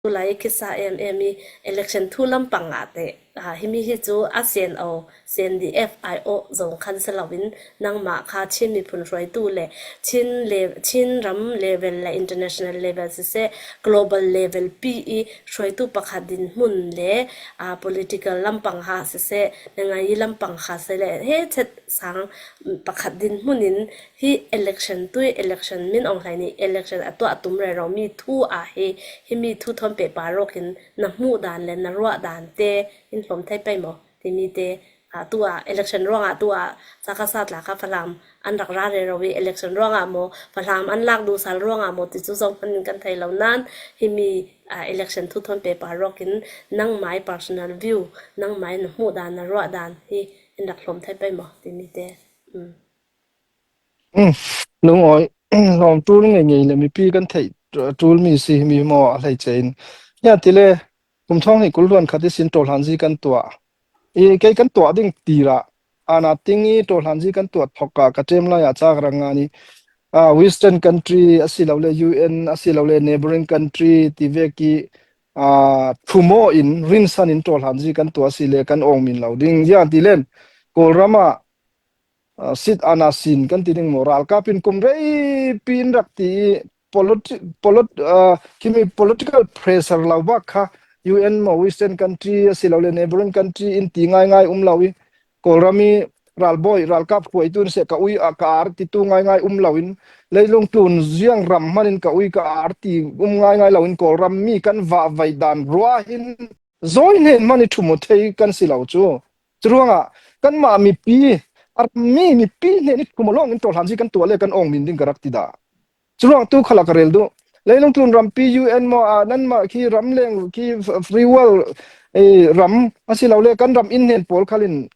Tulai khi sa emem i election thu lampang ah teh himi hi cu a CNO, CNDF aiawh zong khan si loin nangmah kha Chin miphun hruaitu le Chin le Chinram level le international level siseh global level pi i hruaitu pakhat dinhmun le political lampang ha siseh nangai lampang ha sile he chet sang pakhat dinhmun in Hi election tui election Min Aung Hlaing nih election a tuah tum rero mi thu ah hi himi thu thon pe pa rawk in na hmuh dan le na ruah dan te in hlawm thei pei maw timi te tu ah election ruangah tu ah Sakasa tla kha Falam an rak ra rero i election ruangah maw Falam an lak duh sal ruangah maw ti cu zong hman in kan thei lo nain himi election thu thon pe pa rawk in nangmai personal view nangmai na hmuh dan na ruah dan hi in rak hlawm thei pei maw timi te. Lungawi hlawmṭul ngei le mipi kan theih ṭulmi si mi maw a hleice in. Hia tile kum thong hnih 20 hluan khat i sin ṭawhhlanzi kan tuah. I kei kan tuah ding tirah ana ting i ṭawhhlanzi kan tuah thok ah ka ṭem lai ah ca ka rak ngan i Western country asilole UN asilole neighboring country ti vek i thumaw in rinsan in ṭawhhlanzi kan tuah si le kan awng min lo ding. Ziang ti len Kawlram ah sit ana sin kan ti ding maw ralkap in kum reipi in rak ti i politi polit khimi political pressure lo bak kha UN maw Western country asilole neighboring country in ti ngai ngai um lo i Kawlram i ralbawi ralkap hruaitu in seh ka ui ka ar ti tu ngai ngai um lo in leilung tlun ziang ram hman in ka ui ka ar ti um ngai ngai lo in Kawlram mi kan va vai dan rua hin zawi hnen man i thumu thei kan si lo cu Curuangah kanmah mipi a rammi mipi hnen i kum lawng in ṭawhlan kan tuah le kan ong min ding ka rak ti dah. Curuang tu khala ka rel duh. Leilung tlun rampi UN mo ah nanmah khi ramleng khi free world ram asilole kan ram inn hnen pawl khalin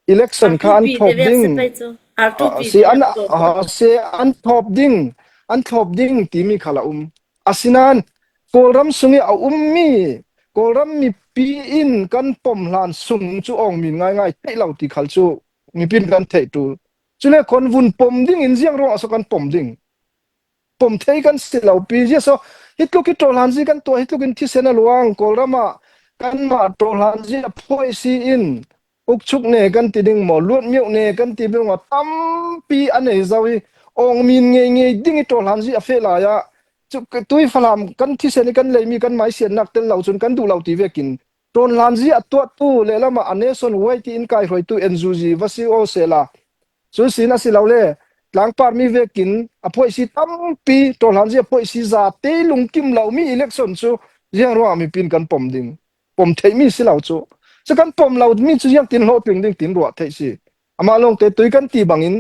election kha an R2P thlop te vek ding si pei cu. R2P si te an vek cu. se an thlop ding an thlop ding timi khala um Asinain Kawlram sung i a ummi Kawlram mipi in kan pom hlan sung cu awngmin ngaingai theih lo ti khal cu mipi kan theih ṭul. Cule kon vun pom ding in ziang ruang ah so kan pom ding. Pom thei kan si lo pi zia so hi tluk hi ṭawhlan zi kan tuah hi tluk in thisen a luang Kawlram ah kanmah ṭawhlan zi a phuai si in ukchuk ne kan ti ding maw luat mioh ne kan ti ding maw tampi an ei zo i ongmin ngei ngei ding i ṭawhlan zi a fe lai ah tui falam kan thisen i kan leimi kan mai siannak tel lo cun kan duh lo ti vekin ṭawnhlan zi a tuahtu lehlam ah a nation way ti in kai hruaitu NUG va si o sela cu sin a si lo le tlangpar mi vekin a phuaisi tampi ṭawhlan zi a phuaisi za te lungkim lo mi election cu ziang ruangah mipin kan pom ding pom theihmi si lo cu cu kan pom lo mi cu ziang tin hlawhtling ding tin ruah theih si amah lawng te tui kan ti bangin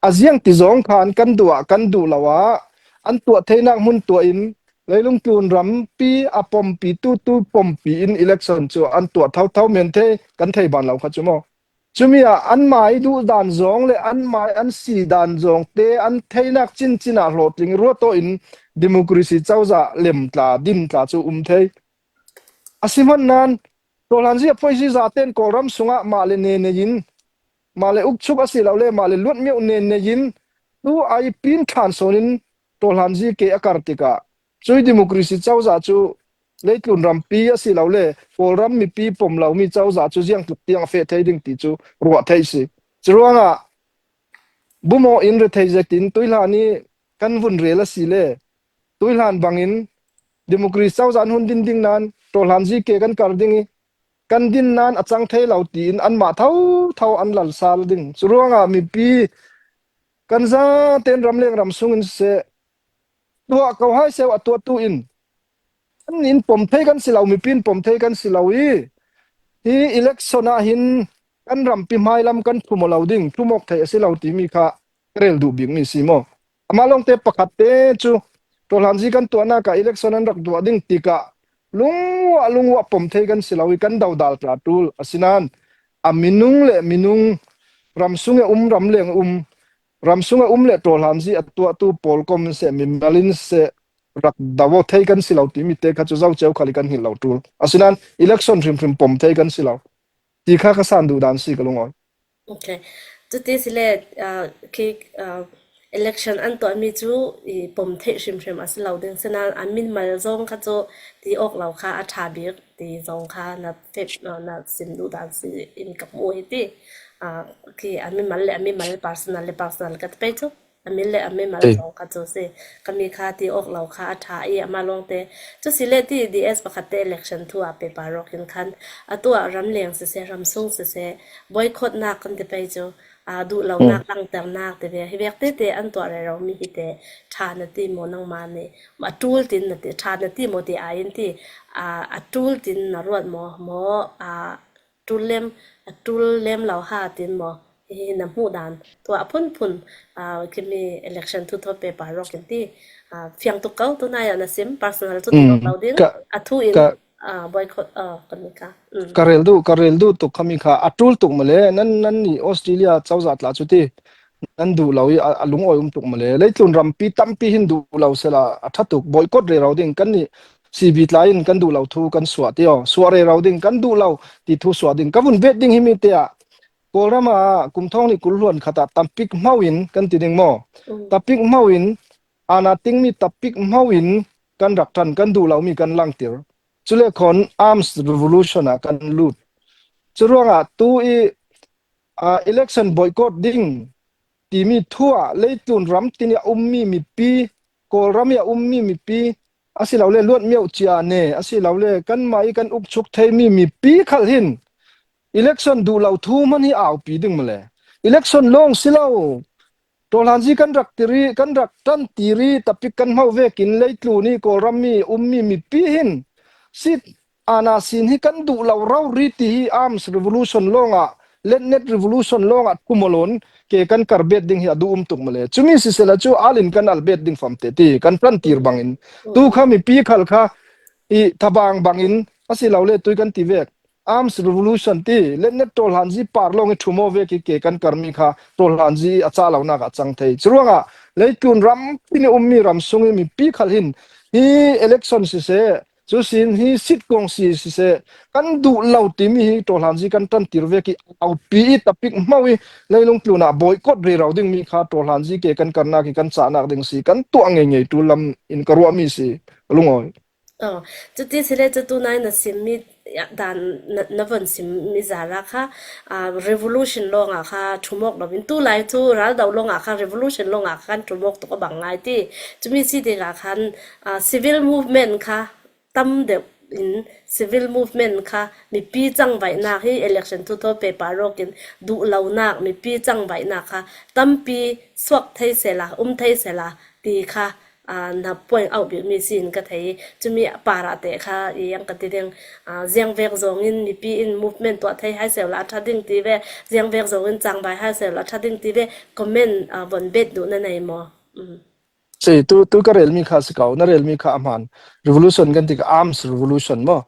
a ziang ti zong khan kan duh ah kan duh lo ah an tuah theinak hmun tuah in leilung tlun rampi a pompi tu tu pompi in election cu an tuah tho tho men the kan thei ban lo kha chu mo cumi ah an mai duh dan zong le an mai an si dan zong te an theinak chin chin ah hlawhtling ruato in democracy cozah lem tla din tla chu um thei Asihmanh nain ṭawhlanzi a phuaisi zaten Kawlram sungah mah le ne nei in mah le ukchuk asilole mah le luatmioh ne nei in tu ai pin ṭhan sawn in ṭawhlanzi ke a kar tikah cui democracy cozah cu leitlun rampi asilole Kawlram mipi pom lomi cozah cu ziang tluk tiang a feh thei ding ti cu ruah theih si. Curuangah bumaw in rethei zetin tuihlan i kan vun rel a si le Tuihlan bangin democracy cozah an hun din ding nain ṭawhlan zike kan kar ding i kan din nain a cang thei lo tiin anmah thotho an lal sal ding. Cu ruangah mipi kan zaten ramleng ramsung in siseh tuah ko hai seu a tuahtu in an in pom thei kan si lo mipi in pom thei kan si lo i hi election ah hin kan rampi hmailam kan thum lo ding thumok thei a si lo timi kha rel duh bik mi si maw Amah lawngte pakhat te cu ṭawhlanzi kan tuahnak ah election an rak duah ding tikah lungwah lungwah pom thei kan si lo i kan dodal tla ṭul. Asinain a minung le minung ramsung e um ramleng um ramsung e um le ṭawhlanzi a tuahtu pawl kom seh mimal in seh rak dawo thei kan si lo timi te kha cu zo ceu khal i kan hngilh lo ṭul. Asinain election hrimhrim pom thei kan si lo. Ti kha ka san duh dan si ka lungawi. Okay. Cuti sile khi. Election an tuahmi cu i pom theih hrimhrim a si lo ding. Sinain a minmal zong kha cu ti awk lo kha a ṭha bik ti zong kha na fep na sim duh dan si in ka hmuh hi ti. Khi a mimal le a mimal personal le personal ka ti pei cu. A min le a mimal Ti. zong kha cu si. Ka mi kha ti awk lo kha a ṭha i amah lawngte cu si le ti DS pakhat te election thu ah paper rawk in khan atu ah ramleng siseh ramsung siseh boycott-nak kan ti pei cu. Aa duhlonak langhternak ti ve. Hi vek tete an tuah reromi hi teh ṭha na ti maw nangmah nih? A ṭul tin na ti, ṭha na ti maw ti ai in ti. A ṭul tin na ruat maw? Maw aa ṭul lem, a ṭul lem lo ha tin maw? Hihi na hmuh dan tuah phunphun khimi election thuthaw paper rawk in ti. Fiang tuk ko tunai ah na sim personal cu ti awk lo ding. Ka A thu in ka boycott kan ka. Ka rel duh ka rel duh tuk khami kha a ṭul tuk male nan nan nih Australia cozah tla cu ti nan duh lo i a lungawi um tuk male leitlun rampi tampi hin duh lo sela a ṭha tuk boycott re ro ding kan nih CB tla in kan duh lo thu kan suah ti o suah re ro ding kan duh lo ti thu suah ding ka vun vet ding hi mi te ah Kawlram ah kum thong ni kul hluan khat ah tampik hmau in kan ti ding maw tapik hmau in ana tingmi tapik hmau in kan rak ṭan kan duh lomi kan langtir Culekhon arms revolution ah kan lut. Curuangah tu i election boycott ding timi thu ah leitlun ram tin i a ummi mipi Kawlram i a ummi mipi asilole luatmioh cia ne asilole kanmah i kan ukchuk theimi mipi khal hin election duh lo thu hmanh hi aupi ding male. Election lawng si lo Tawhlanzi kan rak tiri kan rak tan tiri tapik kan hmau vekin leitlu nih Kawlram mi ummi mipi hin sit ana sin hi kan duh lo ro ri ti hi arms revolution lawngah letnet revolution lawngah kumolon ke kan kar bet ding hi adu um tuk male chumi sisela chu alin kan al bet ding fam te ti kan tan tir bangin tu kha mipi khal kha i thabang bangin asilole tui kan ti vek arms revolution ti letnet tawlhan zi par long i thumo ve ki ke kan karmi kha tawlhan zi a cha lo nak ah cang thei churuangah leitlun ram pini ummi ram sung i mipi khal hin hi election si se cu sin hi sit kong si si se kan duh lo timi hi tawlhan zi kan tan tir ve ki aupi i tapik mau i leilung tlun ah boycott re ro ding mi kha tawlhan zi ke kan karnak ki kan cha nak ding si kan tuah ngei ngei tu lam in ka ruah mi si lungoi. Aw, cuti sile cu tunai na simmi dan na von simmi zara kha revolution lawngah kha ṭhumawk loin tu lai cu raldo lawngah kha revolution lawngah khan ṭhumawk tuk a bang ngai ti. Cumi si tikah khan civil movement kha tam deuh in civil movement kha mipi cangvaihnak hi election thuthaw paper rawk in duhlonak mipi cangvaihnak kha tampi suak thei sela um thei sela ti kha na point out bikmi si in ka thei i cumi par ah teh kha i an ka ti ding ziang vek zong in mipi in movement tuah thei hai sel la tha ding ti ve ziang vek zong in changbai hai sel la tha ding ti ve comment von bet duh na nei maw? Si tu tu ka relmi kha si ko na relmi kha ahman revolution kan tik arms revolution mo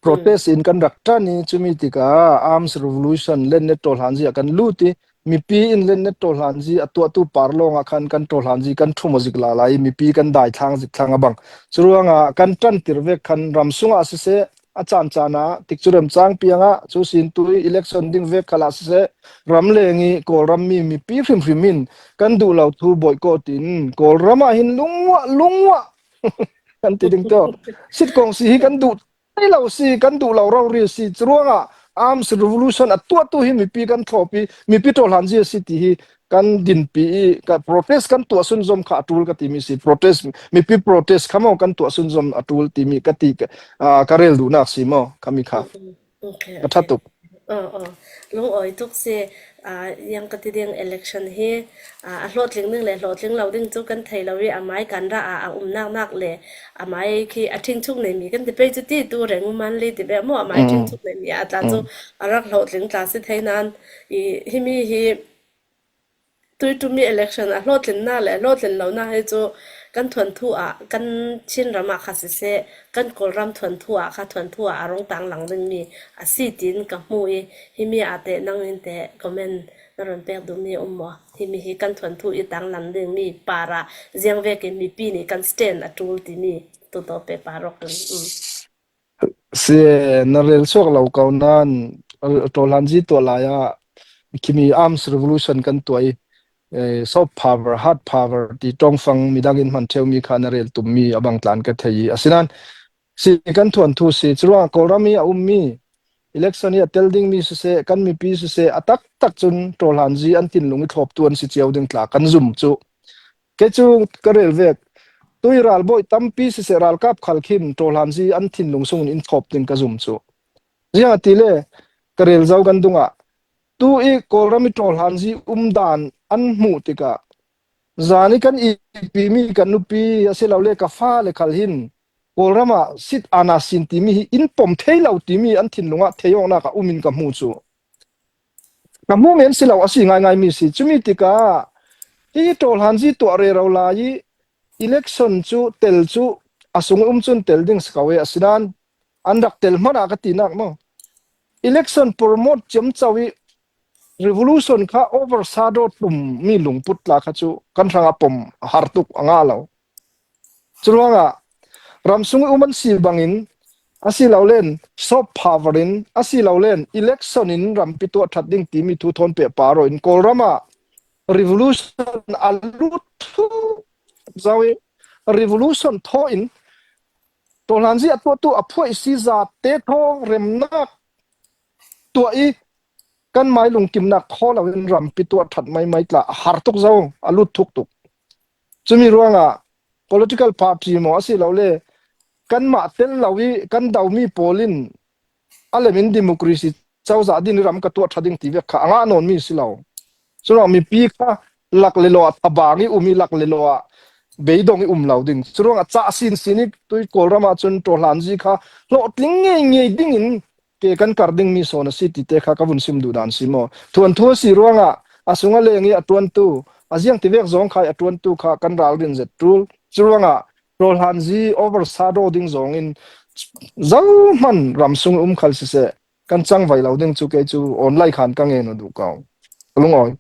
protest in kan rak tan i chumi tikah arms revolution len ne tol han zia kan lut i Mipi in lennet ṭawhlanzi a tuahtu par lawngah khan kan ṭawhlanzi kan ṭhum zik la lai i mipi kan daithlang zikthlang a bang. Curuangah kan ṭantir vek khan ramsung ah siseh, a caancaan ah tikcu remcang piangah cu sin tu i election ding vek khal ah siseh, ramleng i Kawlram mi mipi hrimhrim in kan duh lo thu boycott in Kawlram ah hin lungwah lungwah kan ti ding to. Sit kong si hi kan duh lo si kan duh lo rori si curuangah arms revolution a tuahtu hi mipi kan thlawp i mipi ṭawhlan zi a si ti hi kan dinpi i ka protest kan tuah sunzom kha a ṭul ka timi si protest mipi protest kha maw kan tuah sunzom a ṭul timi ka ti ka rel duhnak si maw khami kha Okay, a ṭha okay. tuk. Aw, aw. Lungawi tuk si. Yang ka ti ding election hi a hlawhtling ding le hlawhtling lo ding cu kan thei lo i a mai kan ra ah a umnak nak le a mai khi a ṭhingchuk neimi kan ti pei cu ti tu reng man li ti ve maw a mai ṭhingchuk neimi a tla cu a rak hlawhtling tla si thei nain i himi hi Tuiṭum i election a hlawhtlinnak le hlawhtlin lonak hi cu kan thuanthu ah kan Chinram ah kha siseh, kan Kawlram thuanthu ah kha thuanthu ah a rung tanglang dingmi a si tiin ka hmu i himi ah teh nang in teh comment na ron pek duhmi a um maw? Himi hi kan thuanthu i tanglang dingmi par ah ziang vekin mipi nih kan stand a ṭul timi tuto pe parok in. Si na rel suak lo ko nain ṭawhlanzi tuah lai ah khimi arms revolution kan tuah i. Soft power, hard power ti tongfang midang in hman ṭheumi kha na rel tummi a bang tlan ka thei i asinain si kan thuan thu si curuangah Kawlram i a ummi election i a tel dingmi siseh kan mipi siseh a taktak cun ṭawhlanzi an thinlung i thlawptu an si cio ding tla kan zum cu. Kei cu ka rel vek. Tui ralbawi tampi siseh ralkap khal khin ṭawhlanzi an thinlung sungin in thlawp ding ka zum cu. Ziang ti le ka rel zau kan dungah tu i Kawlram i ṭawhlanzi um dan an hmuh tikah zan i kan ipimi kan nupi asilole ka fale khal hin Kawlram ah sit ana sin timi hi in pom thei lo timi an thinlung ah thei awknak a um in ka hmu cu. Ka hmu men si lo a si ngaingai mi si. Cumi tikah hi ṭawlhanzi tuah rero lai i election cu tel cu a sung um cun tel ding si ko e asinain an rak tel hmanh ah ka tinak maw election promote ciamco i revolution kha overshadow tum mi lungput tla kha cu kan hrangah pom a har tuk a nga lo. Curuangah ramsung i um an si bangin asilolen soft power in asilolen election in rampi tuah ṭhat ding timi thu thawn pe paro in Kawlram ah revolution a lut zau i revolution thaw in Tawhlanzi a tuahtu a phuah i siza te thaw remnak tuah i kan mai lungkimnak kho loin rampi tuah ṭhat mai mai tla a har tuk zo a lut thuk tuk. Cumi ruangah political party maw asilole kanmah tel lo i kan domi pawl in a lem in democracy cozah din i ram ka tuah ṭha ding ti vek kha a ngah nawnmi si lo. Curuang mipi kha lak le lo ah thabang i um i lak le lo ah beidong i um lo ding. Curuang ah cah sin sin i tui Kawlram ah cun ṭawhlanzi kha hlawhtling ngei ngei ding in ke kan kar dingmi sawn a si ti te kha ka vun sim duh dan si maw. Thuanthu a si ruangah a sung a leng i a ṭuantu a ziang ti vek zong kha a ṭuantu kha kan ralrin zet ṭul. Curuangah rawlhanzi overshadow ding zong in zohman ramsung um khal siseh kan cang vai lo ding cu kei cu online khan ka ngen duh ko. Lungawi.